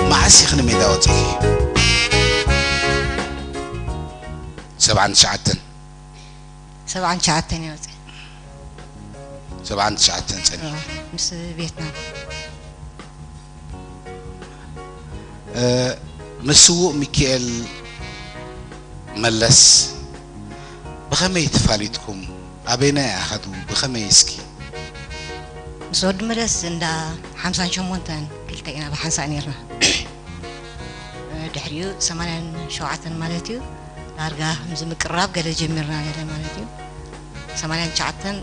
መዓስ ኢኺ ንሜዳ ወፂእኪ? ሰብዓን ትሽዓተን። ሰብዓን ትሽዓተን እየ ወፂአ። ሰብዓን ትሽዓተን ፀኒሕኪ? ምስ ቬትናም። እ፣ ምስ ስዉእ ሚካኤል መለስ ብኸመይ ተፋሊጥኩም? ኣበይናይ ኣሃዱ? ብኸመይ እስኪ? ምስ ወዲ መለስ እንዳ ሓምሳን ሸሞንተን ክልተ ኢና ብሓንሳእ ነይርና። እ፣ ድሕሪኡ ሰማንያን ሸውዓተን ማለት እዩ። ዳርጋ ከምዚ ምቅርራብ ገለ ጀሚርና ገለ ማለት እዩ። ሰማንያን ትሽዓተን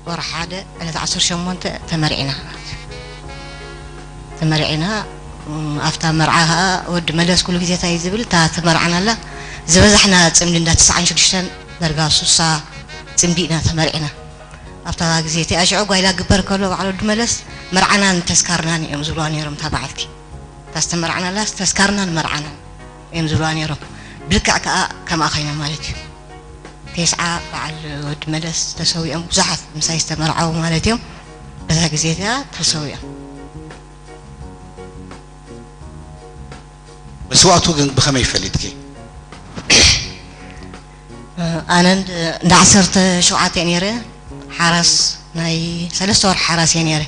ወርሒ ሓደ ዕለት ዓሰርተ ሸሞንተ ተመርዒና። ተመርዒና፣ እም፣ ኣብታ መርዓ ኸዓ ወዲ መለስ ኩሉ ግዜ እንታይ እዩ ዝብል፣ እታ ተመርዓናላ ዝበዛሕና ጽምዲ እንዳ ተስዓን ሽዱሽተን ዳርጋ ሱሳ ጽምዲ ኢና ተመርዒና። ኣብታ ግዜ እቲኣ ሽዑ ጓይላ ግበር ከሎ በዓል ወዲ መለስ መርዓናን ተስካርናን እዮም ዝብልዋ ነይሮም። እታ በዓልቲ እታ ዝተመርዓናላስ ተስካርናን መርዓናን እዮም ዝብልዋ ነይሮም። ብልክዕ ከኣ ከምኣ ኮይና ማለት እዩ። ቴስዓ በዓል ወዲ መለስ ተሰዊኦም፣ ብዙሓት ምሳይ ዝተመርዓዉ ማለት እዮም። በዛ ግዜ እቲኣ ተሰዊኦም። መስዋእቱ ግን ብኸመይ ፈሊጥኪ? ኣነ እንድ-፣ እንዳ ዓሰርተ ሸውዓተ እየ ነይረ። ሓራስ ናይ ሰለስተ ወርሒ ሓራስ እየ ነይረ።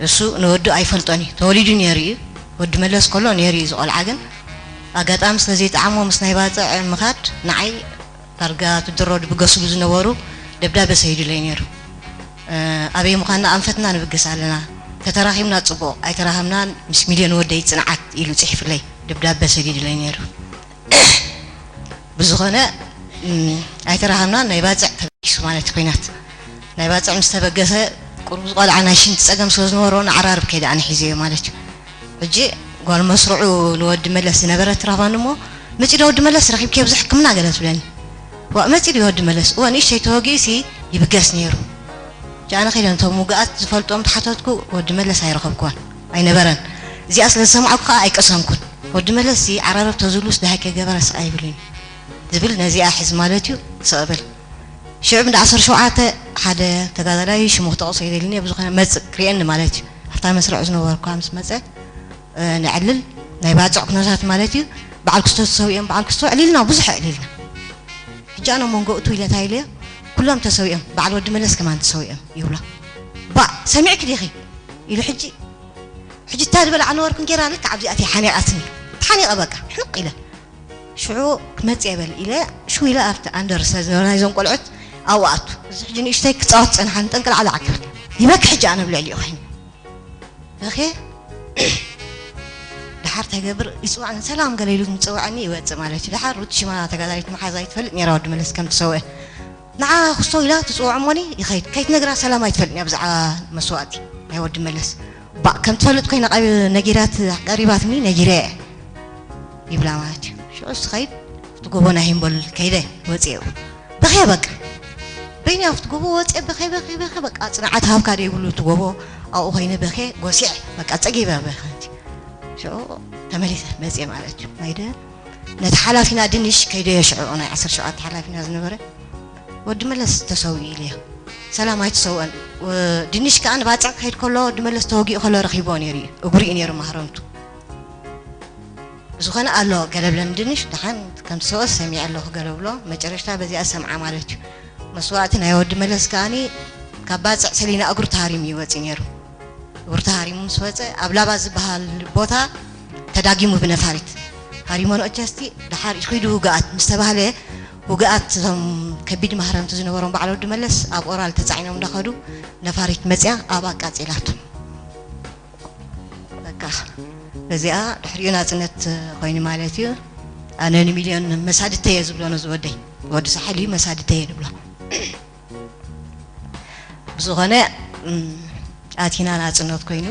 እሱ ንወዱ ኣይፈልጦን እዩ። ተወሊዱ ነይሩ እዩ። ወዲ መለስ ከሎ ነይሩ እዩ፣ ዝቆልዓ ግን ኣጋጣሚ ስለ ዘይጠዓሞ ምስ ናይ ባጽዕ ምኻድ ንዓይ ዳርጋ ትድሮ ድብገስሉ ዝነበሩ ደብዳበ ሰይዱለይ ነይሩ። እ፣ ኣበይ ምዃንና ኣንፈትና ንብገስ ኣለና። ተተራኺብና ጽቡቕ፣ ኣይተራኸብናን ምስ ሚልዮን ወደይ ጽንዓት ኢሉ ጽሒፉለይ ደብዳበ ሰዲዱለይ ነይሩ። ብዝኾነ፣ እም፣ ኣይተራኸብናን፣ ናይ ባጽዕ ተበጊሱ ማለት ኩናት። ናይ ባጽዕ ምስ ተበገሰ ቁሩብ ዝቆልዓ ናይ ሽንቲ ጸገም ስለ ዝነበሮ ንዓራርብ ከይደ ኣነ ሒዘዮ ማለት እዩ። ሕጂ ጓል መስርዑ ንወዲ መለስ ዝነበረት ትረኽባኒ እሞ፣ "መጺኡ ዶ ወዲ መለስ ረኺብኪዮ ብዙሕ ሕክምና?" ገለ ትብለኒ። "ዋእ፣ መጺኡ ዶ ወዲ መለስ? እወ፣ ንእሽተይ ተወጊኡሲ ይብገስ ነይሩ።" ሕጂ ኣነ ከይደ ነቶም ውጉኣት ዝፈልጦም ተሓተትኩ፣ ወዲ መለስ ኣይረኸብኩዎን፣ ኣይነበረን። እዚኣ ስለ ዝሰማዕኩ ከኣ ኣይቀሰንኩን። ወዲ መለስሲ ዓራርብ ተዝብሉስ ደሃይ ከይገበረ ስቕ ኣይብልን ዝብል ነዚኣ ሕዝ ማለት እዩ፣ ስቕ ብል። ሽዑ እንዳ ዓሰርተ ሸውዓተ ሓደ ተጋዳላይ ሽሙ ክጠቕሶ ኣይደልን እየ፣ ብዝኾነ መጽእ ክርእየኒ ማለት እዩ። ኣብታ መስርዕ ዝነበርኳ ምስ መጸ፣ እ፣ ነዕልል ናይ ባጽዕ ኩነታት ማለት እዩ። በዓል ክስቶ ተሰዊኦም፣ በዓል ክስቶ ኣዕሊልና፣ ብዙሕ ኣዕሊልና። ሕጂ ኣነ መንጎ እቱ ኢለ እንታይ ኢለዮ? "ኩሎም ተሰዊኦም፣ በዓል ወዲ መለስ ከማን ተሰዊኦም" ይብሎ። "ባእ፣ ሰሚዕኪ ዲኺ?" ኢሉ። ሕጂ፣ ሕጂ እንታይ ዝበላ ኣነበርኩን ጌራ ልክዕ ኣብዚኣተይ ሓኒቓትኒ። ተሓኒቐ በቃ፣ ሕንቕ ኢለ። ሽዑ ክመጽእ እየ በል ኢለ፣ ሽው ኢለ ኣብቲ ኣንደር ስለ ዝነበረ ናይዞም ቆልዑት ኣብኡ ኣቱ። እዚ ሕጂ ንእሽተይ ክጻወት ጸንሓ፣ ንጠንቀልዓላዕ ክብል። ይበኪ ሕጂ ኣነ ኣብ ልዕሊኡ ኸይኑ። በኸ ደሓር እንታይ ይገብር? ይጽውዓኒ፣ ሰላም ገለ ኢሉ ምጽውዓኒ ይወጽእ ማለት እዩ። ደሓር ሩት ሽማ ተጋዳሊት መሓዛይ ትፈልጥ ነይራ፣ ወዲ መለስ ከም ትሰውአ። ንዓ ክስቶ ኢላ ትጽውዖ እሞኒ ይኸይድ። ከይትነግራ ሰላም ኣይትፈልጥን እያ ብዛዕባ መስዋእቲ ናይ ወዲ መለስ። ባእ፣ ከም ትፈልጥ ኮይና ቀሪ-፣ ነጊራት-፣ ቀሪባትኒ፣ ነጊረ እየ ይብላ ማለት እዩ። ሽዑ ስኸይድ ኣብቲ ጎቦ ናይ ሂምቦል ከይደ ወፅኤ በኸ በቃ። በይኒ ኣብቲ ጎቦ ወፅኤ በኸ፣ በኸ፣ በኸ በቃ። ፅንዓት ሃብካ ደይብሉ እቲ ጎቦ ኣብኡ ኮይነ በኸ ጎሲዐ በቃ፣ ፀጊበ በኸ። ሽዑ ተመሊሰ መፅኤ ማለት እዩ። ከይደ ነቲ ሓላፊና ድንሽ ከይደዮ ሽዑ ናይ ዓሰርተ ሸውዓተ ሓላፊና ዝነበረ ወዲ መለስ ተሰዊኡ ኢለዮ። ሰላም ኣይተሰውአን። ወ-፣ ድንሽ ከኣ ንባጽዕ ክኸይድ ከሎ ወዲ መለስ ተወጊኡ ከሎ ረኺብዎ ነይሩ እዩ። እግሩ እዩ ነይሩ ማህረምቱ። ብዝኾነ ኣሎ ገለ ብለኒ ድንሽ፣ ደሓን ከም ዝሰውአ ሰሚዐ ኣለኹ ገለ ብሎ። መጨረሽታ በዚኣ ሰምዓ ማለት እዩ። መስዋእቲ ናይ ወዲ መለስ ከኣኒ ካብ ባጽዕ ሰሊና እግሩ ተሃሪሙ እዩ ወጺኡ ነይሩ። እግሩ ተሃሪሙ ምስ ወጸ፣ ኣብ ላባ ዝበሃል ቦታ ተዳጊሙ ብነፋሪት ሃሪሞኖ ቸስቲ። ደሓር ኢኺዱ ውግኣት ምስ ተባህለ፣ ውግኣት እዞም ከቢድ ማህረምቲ ዝነበሮም በዓል ወዲ መለስ ኣብ ኦራል ተጻዒኖም እንዳኸዱ ነፋሪት መጽያ ኣብ ኣቃጺላቶም። በቃ በዚኣ ድሕሪኡ ናጽነት ኮይኑ ማለት እዩ። ኣነ ንሚልዮን መሳድተይ እየ ዝብሎ ነዚ ወደይ፣ ወዲ ሳሕል እዩ መሳድተይ እየ ንብሎ። ብዝኾነ፣ እም፣ ኣቲና ናጽነት ኮይኑ፣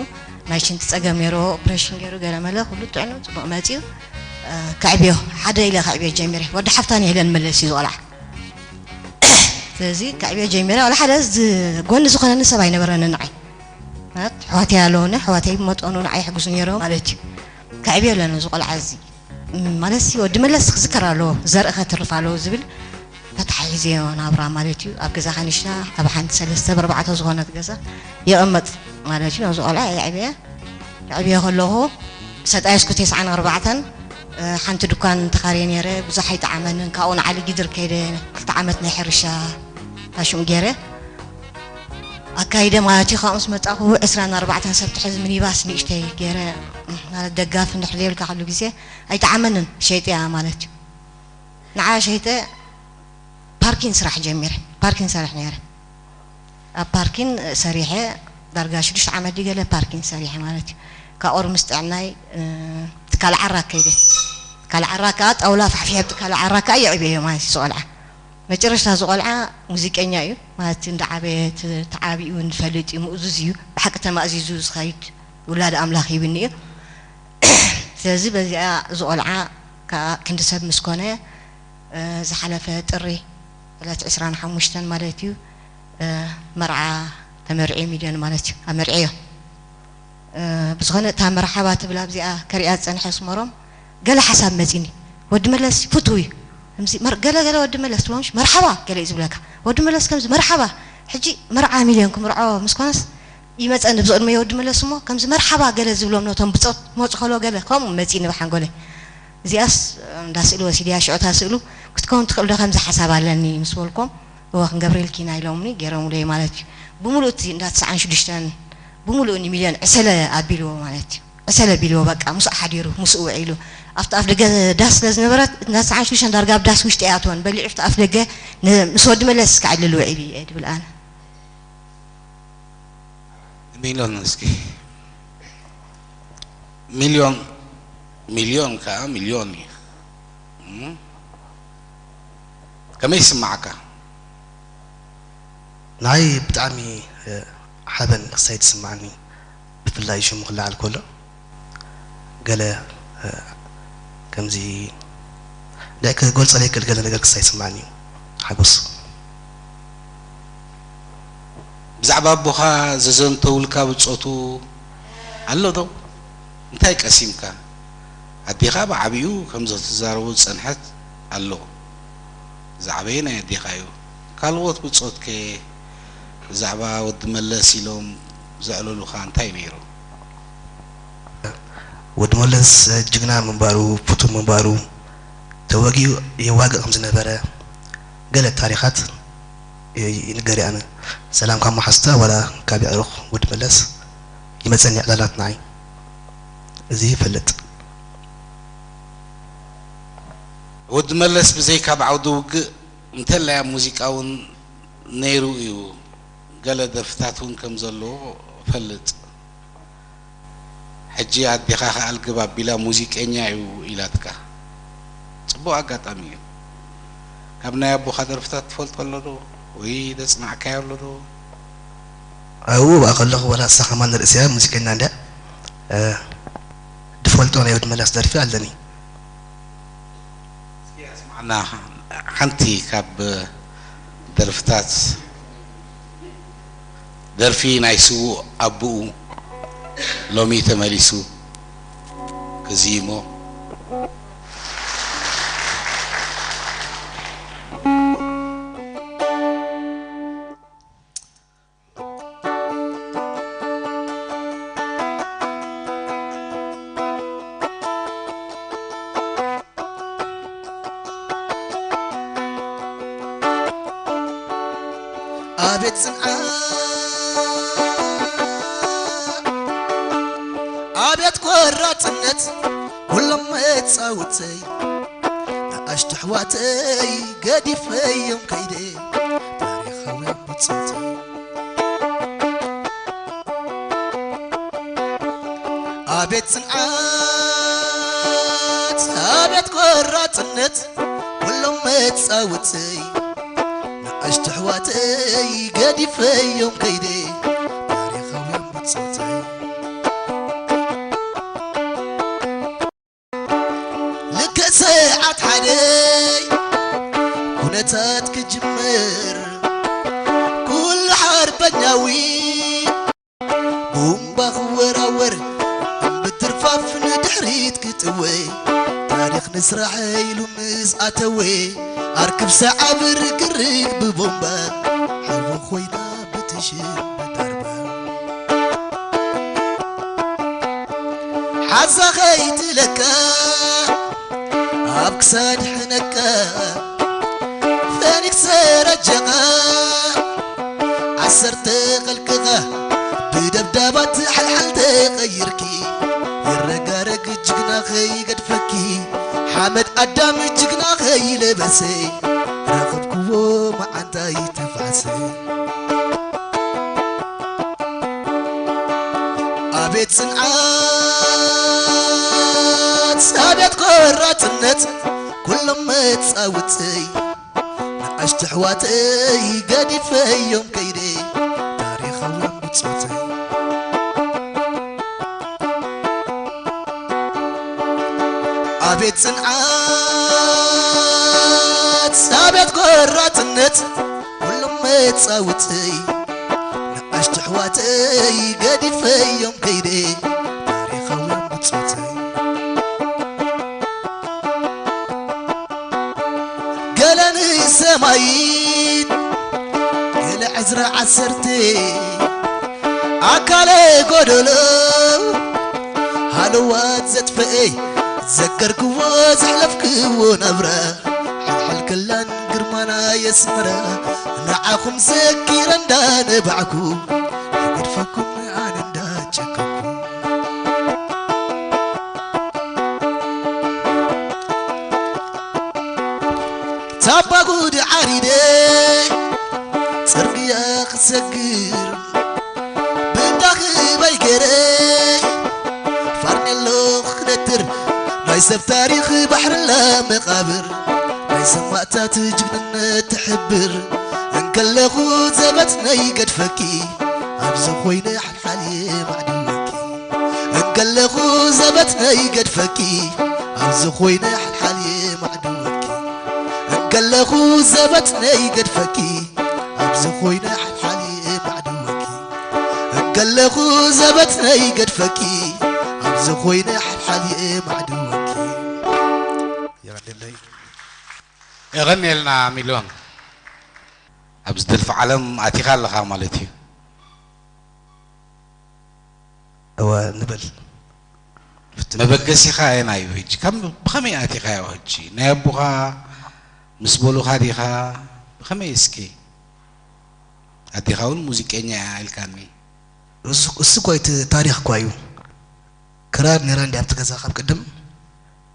ናይ ሽንቲ ጸገም ነይርዎ፣ ኦፕሬሽን ገይሩ ገለ መለ ኩሉ ጥዕኑ ጽቡቕ መጺኡ፣ እ፣ ከዕብዮ፣ ሓደ ኢለ ከዕብዮ ጀሚረ። ወዲ ሓፍታን ኢለን መለስ እዩ ዝቖልዓ። ስለዚ ከዕብዮ ጀሚረ፣ ዋላ ሓደ ዝ-፣ ጎኒ ዝኾነኒ ሰብ ኣይነበረን ንዓይ። ማለት ኣሕዋተይ ኣለዉኒ፣ ኣሕዋተይ ብመጠኑ ንዓይ ይሕግዙ ነይሮም ማለት እዩ። ከዕብዮ ኣለኒ እዚ ቆልዓ እዚ። እም፣ ማለትሲ ወዲ መለስ ክዝከር ኣለዎ፣ ዘርኢ ከትርፍ ኣለዎ ዝብል ተታሒዙ ናብራ ማለት እዩ። ኣብ ገዛ ከኒሽና ኣብ ሓንቲ ሰለስተ ብኣርባዕተ ዝኾነት ገዛ ይቕመጥ ማለት እዩ። ነዚ ቆልዓ የዕብየ። ክዕብዮ ከለኹ ሰጣየስኩ ተስዓን ኣርባዕተን ሓንቲ ድኳን ተኻርየ ነይረ። ብዙሕ ኣይጠዓመንን። ካብኡ ንዓሊ ጊድር ከይደ ክልተ ዓመት ናይ ሕርሻ ታሽም ገይረ ኣካይደ ማለት እዩ። ካብኡ ምስ መጻኹ ዕስራን ኣርባዕተን ሰብ ትሕዝ ሚኒባስ ንእሽተይ ገይረ፣ ማለት ደጋፊ እንድሕር ዘይብልካ ኩሉ ግዜ ኣይጠዓመንን፣ ሸይጥያ ማለት እዩ። ንዓ ሸይጠ ፓርኪን ስራሕ ጀሚረ። ፓርኪን ሰርሕ ነይረ። ኣብ ፓርኪን ሰሪሐ ዳርጋ ሽዱሽተ ዓመት ድዩ ገለ ፓርኪን ሰሪሐ ማለት እዩ። ካብ ኦርምስ ጥዕናይ ትካል ዓራ ከይደ። ትካል ዓራ ከዓ ጣውላ ፋሕፊሐ ኣብ ትካል ዓራ ከዓ የዕብየዮ ማለት እዩ። ዝቆልዓ መጨረሽታ ዝቆልዓ ሙዚቀኛ እዩ ማለት እንዳዓበየ ተዓቢኡ እንፈልጥ እዩ። ምእዙዝ እዩ። ብሓቂ ተማእዚዙ ዝኸይድ ውላድ ኣምላኽ ይብኒ እዩ። ስለዚ በዚኣ ዝቆልዓ ከዓ ክንዲ ሰብ ምስ ኮነ ዝሓለፈ ጥሪ ዕለት ዕስራን ሓሙሽተን ማለት እዩ። መርዓ ተመርዒ ሚልዮን ማለት እዩ ኣመርዒዮ። ብዝኾነ እታ መርሓባ ትብል ኣብዚኣ ከሪኣ ዝፀንሐ ስመሮም ገለ ሓሳብ መፂኒ። ወዲ መለስ ፍትው እዩ። ከምዚ መር- ገለ ገለ ወዲ መለስ ትብሎም ሽ- መርሓባ ገለ እዩ ዝብለካ። ወዲ መለስ ከምዚ መርሓባ። ሕጂ መርዓ ሚልዮን ክምርዖ ምስ ኮነስ ይመፀኒ ብዚ ቅድመ ወዲ መለስ እሞ ከምዚ መርሓባ ገለ ዝብሎም ነቶም ብፆት መፁ ከሎ ገለ ከምኡ መፂኒ ብሓንጎለ። እዚኣስ እንዳ ስእሊ ወሲድያ ሽዑ እታ ስእሉ ክትከውን ትኽእል ዶ ከምዚ ሓሳብ ኣለኒ ምስ በልኮም እወ ክንገብረልኪ ኢና ኢሎምኒ ገይሮምለይ ማለት እዩ። ብምሉእ እቲ እንዳ ትስዓን ሽዱሽተን ብምሉእ ንሚልዮን ዕሰለ ኣቢልዎ ማለት እዩ። ዕሰለ ኣቢልዎ በቃ ምስኡ ሓዲሩ ምስኡ ውዒሉ ኣብቲ ኣፍ ደገ ዳስ ስለ ዝነበረት እንዳ ትስዓን ሽዱሽተን ዳርጋ ኣብ ዳስ ውሽጢ ኣይኣተወን በሊዑ ኣብቲ ኣፍ ደገ ን- ምስ ወዲ መለስ ክዕልል ውዒሉ እየ ድብል ኣነ። ሚልዮን እስኪ ሚልዮን ሚልዮን ከዓ ሚልዮን እዩ። እም? ከመይ ይስማዓካ? ንዓይ ብጣዕሚ ሓበን ክሳይ ትስማዓኒ ብፍላይ ሽሙ ክለዓል ከሎ ገለ ከምዚ እንታይ ክገልፆ ዘይክእል ገለ ነገር ክሳይ ይስማዓኒ እዩ ሓጎስ ብዛዕባ ኣቦኻ ዘዘንተውልካ ብጾቱ ኣሎ ዶ? እንታይ ቀሲምካ? ኣዴኻ ብዓቢኡ ከምዚ ክትዛረቦ ዝጸንሐት ኣሎ። ዝዓበየ ናይ ኣዴኻ እዩ። ካልኦት ብጾትከ ብዛዕባ ወዲ መለስ ኢሎም ዘዕለሉኻ እንታይ ነይሩ? ወዲ መለስ ጅግና ምንባሩ፣ ፍቱው ምንባሩ፣ ተወጊኡ የዋግእ ከም ዝነበረ ገለ ታሪኻት ይንገር እየ ኣነ። ሰላም ካብ መሓዙተ ዋላ ካብ የዕሩኽ ወዲ መለስ ይመጸኒ ዕላላት ንዓይ። እዚ ይፈልጥ። ወዲ መለስ ብዘይካ ኣብ ዓውዲ ውግእ እንተላይ ኣብ ሙዚቃ እውን ነይሩ እዩ። ገለ ደርፍታት እውን ከም ዘለዎ እፈልጥ። ሕጂ ኣዴኻ ከኣ ልግብ ኣቢላ ሙዚቀኛ እዩ ኢላትካ። ጽቡቕ ኣጋጣሚ እዩ። ካብ ናይ ኣቦኻ ደርፍታት ትፈልጦ ኣሎ ዶ? ወይ ዘጽናዕካዮ ኣሎ ዶ? ኣብኡ ብኣ ከለኹ ዋላ ንሳ ከማን ርእሰያ ሙዚቀኛ እንድያ። ድፈልጦ ናይ ወዲ መለስ ደርፊ ኣለኒ። ኣስማዕና ሓንቲ ካብ ደርፍታት ደርፊ ናይ ስዉእ ኣቦኡ ሎሚ ተመሊሱ ክዝይሞ። ኣቤት ጽንዓት ኣቤት ቆራጽነት ኩሎም መጻውተይ ንኣሽቱ ኣሕዋተይ ገዲፈዮም ከይደ ታሪኻውያን ብጾተይ ኣቤት ጽንዓት ኣቤት ቆራጽነት ኩሎም መጻውተይ ንኣሽቱ ኣሕዋተይ ገዲፈዮም ከይደ ታሪኻውያን ብጾተይ ልክዕ ሰዓት ሓደይ ኩነታት ክጅምር ኩሉ ሓርበኛዊ ቡምባ ክወራወር እምብትርፋፍ ንድሕሪት ክጥወ ታሪኽ ንስራሕ ኢሉ ምስ ኣተወ ኣርክብ ሰዓብ ርግርግ ብቦምባ ሓዊ ኮይና ብትሽን ብዳርባ ኣዛ ኸይትለካ ኣብ ክሳድ ሕነካ ፈኒክ ሰረጀኻ ዓሰርተ ቐልቅኻ ብደብዳባት ሓልሓል ተቐይርኪ ይረጋረግ ጅግና ኸይገድፈኪ ሓመድ ኣዳም ጅግና ኸይለበሰ ረኸብክዎ መዓንታይ ተፋሰ ኣቤት ጽንዓት ኣቤት ቆራጽነት ኩሎም መጻውተይ ንኣሽቱ ኣሕዋተይ ገዲፈዮም ከይደ ታሪኻውያን ብጾተይ ኣቤት ጽንዓት ኣቤት ቆራጽነት ኩሎም መጻውተይ ንኣሽቱ ኣሕዋተይ ገዲፈዮም ከይደ ታሪኻውያን ብጾተይ ገለ ንሰማይን ገለ ዕዝራ ዓሰርተ ኣካለ ጎደሎ ሃለዋት ዘጥፈኤ ዘከርክዎ ዘሕለፍክዎ ናብራ ሓልሓል ከላን ግርማና የስመራ ንዓኹም ዘኪረ እንዳነባዕኩ ይገድፈኩም ኣነ እንዳጨከኩ ታባ ጉድ ዓሪደ ጽርግያ ክሰግር ብዳኺበይ ገይረ ፋርኔሎ ክነትር ናይ ሰብ ታሪኽ ባሕርላ መቓብር ናይ ሰማእታት ጅግንነት ትሕብር እንከለኹ ዘበትነይ ገድፈኪ ኣብዚ ኮይነ ሓልሓልየ ማዕድወኪ እንከለኹ ዘበትነይ ገድፈኪ ኣብዚ ኮይነ ሓልሓልየ ማዕድወኪ እንከለኹ ዘበትነይ ገድፈኪ ኣብዚ ኮይነ ሓልሓልየ ማዕድወኪ እንከለኹ ዘበትነይ ገድፈኪ ኣብዚ ኮይነ ሓልሓልየ ማዕድወኪ የቐንየለይ። የቐንየልና ሚልዮን። ኣብዚ ደርፊ ዓለም ኣቲኻ ኣለኻ ማለት እዩ። እወ ንበል። መበገሲኻ ኣየናይ እዩ ሕጂ? ከም ብኸመይ ኣቲኻዮ ሕጂ? ናይ ኣቦኻ ምስ በሉኻ ዲኻ? ብኸመይ እስኪ? ኣዴኻ እውን ሙዚቀኛ እያ ኢልካኒ። እሱ እሱ እኮ እቲ ታሪኽ እኳ እዩ። ክራር ነይራ እንዲ ኣብቲ ገዛ ካብ ቅድም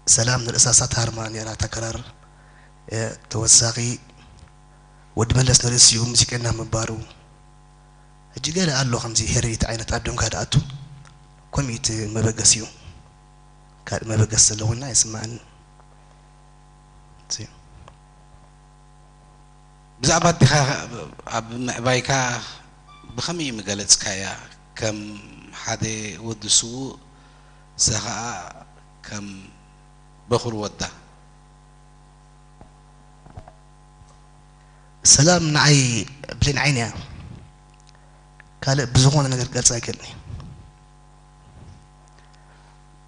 ሰላም ንርእሳ እሳ ትሃርማ ነይራ እታ ክራር። እ፣ ተወሳኺ ወዲ መለስ ንርእሲኡ ሙዚቀኛ ምንባሩ። ሕጂ ገለ ኣሎ ከምዚ ሄረይቲ ዓይነት ኣብ ደምካ ድኣቱ። ከምኡ እቲ መበገሲኡ። ካልእ መበገሲ ዘለዎና ኣይስምዓንን። እዚ። ብዛዕባ ኣዴኻ ኣብ ምዕባይካ ብኸመይ ምገለጽካያ? ከም ሓደ ወዲ ስዉእ፣ እሳ ኸኣ ከም በኹር ወዳ። ሰላም ንዓይ ብሌን ዓይኒ እያ። ካልእ ብዝኾነ ነገር ክገልጻ ኣይክእልን እየ።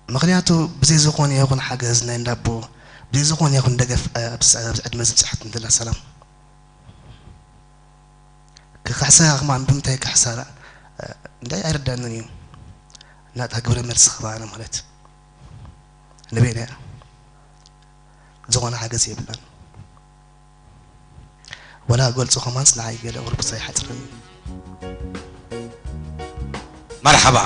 ምኽንያቱ ብዘይ ዝኾነ ይኹን ሓገዝ ናይ እንዳቦ፣ ብዘይ ዝኾነ ይኹን ደገፍ፣ እ፣ ኣብዚ፣ ኣብዚ ዕድመ እዚ በጺሓትኒ ዘላ ሰላም። ክኽሕሳ ከማን ብምንታይ ክሕሳ፣ እ፣ እንታይ ኣይርዳንን እዩ። ናታ ግብረ መልሲ ክባና ማለት። ንበይና እያ። ዝኾነ ሓገዝ የብላን። ወላ ገልጹ ከማንስ ንዓይ ገለ ቁርብሳ ይሓጽረኒ። መርሓባ።